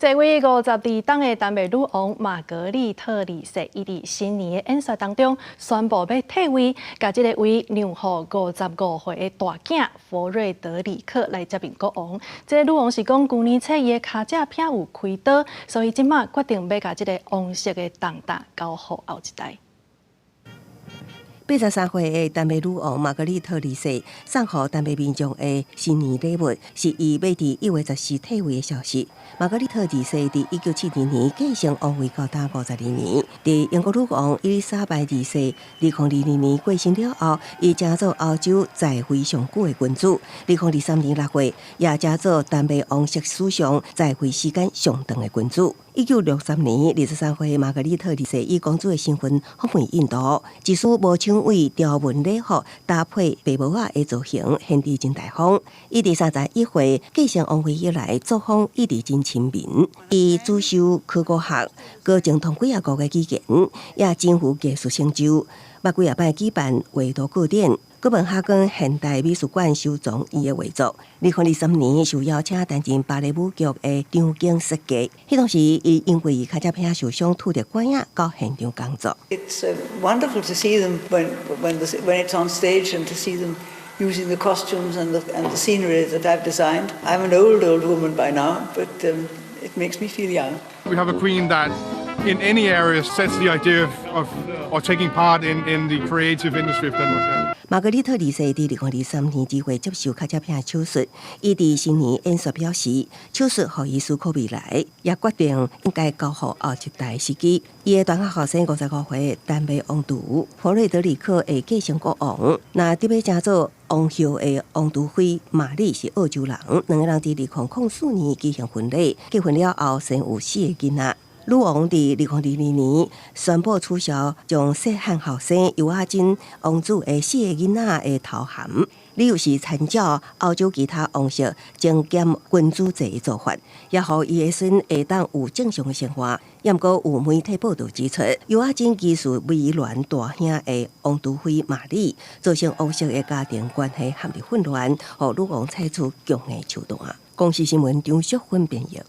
這位52冬的丹麥女王瑪格麗特二世，伊佇新年的演說當中宣布欲退位，共這个為讓予55歲的大囝弗瑞德里克來接任國王。這个女王是講，舊年初伊的跤脊骿有開刀，所以這馬決定欲共這个王室的重擔交予後一代。 83歲的丹麥女王瑪格麗特二世送予丹麥民眾的新年禮物，是伊欲佇1月14退位的消息。瑪格麗特二世佇1972年繼承王位到今52年，佇英國女王伊麗莎白二世2022年過身了後，伊成做歐洲在位上久的君主。2023年6月，也成做丹麥王室史上在位時間上長的君主。1963年，23歲瑪格麗特二世以公主的身份訪問印度，一束無搶位條紋禮服搭配白帽仔的造型，顯得真大方。伊佇31歲繼承王位以來，作風一直真親民。伊主修考古學，閣精通幾仔國的語言，也真有藝術成就。捌幾仔擺舉辦畫圖個展，哥本哈根現代美術館收藏伊的畫作。2023年受邀請擔任芭蕾舞劇的場景設計，彼當時伊因為跤脊骿受傷，拄著拐仔到現場工作。 It's wonderful to see them when it's on stage and to see them using the costumes and the scenery that I've designed. I'm an old, old woman by now, but it makes me feel young. We have a queen that in any area sets the idea of or taking part in the creative industry of Denmark. Yeah. 瑪格麗特二世佇2023年2月接受跤脊骿手術，伊佇新年演說表示，手術予伊思考未來，也決定應該交予後一代時機。伊的大漢後生55歲丹麥王儲弗瑞德里克會繼承國王，若得欲成做王后的王儲妃瑪麗是澳洲人，兩个人佇2004年舉行婚禮，結婚了後生有四个囡仔。女王佇2022年宣布取消將細漢後生尤亞金王子的四个囡仔的頭銜，理由是參照歐洲其他王室精簡君主制的做法，也予伊的孫會當有正常的生活。毋過有媒體報道指出，尤亞金其實威廉大兄的王儲妃瑪麗，造成王室的家庭關係陷入混亂，予女王採取強硬手段。公視新聞張淑芬編譯。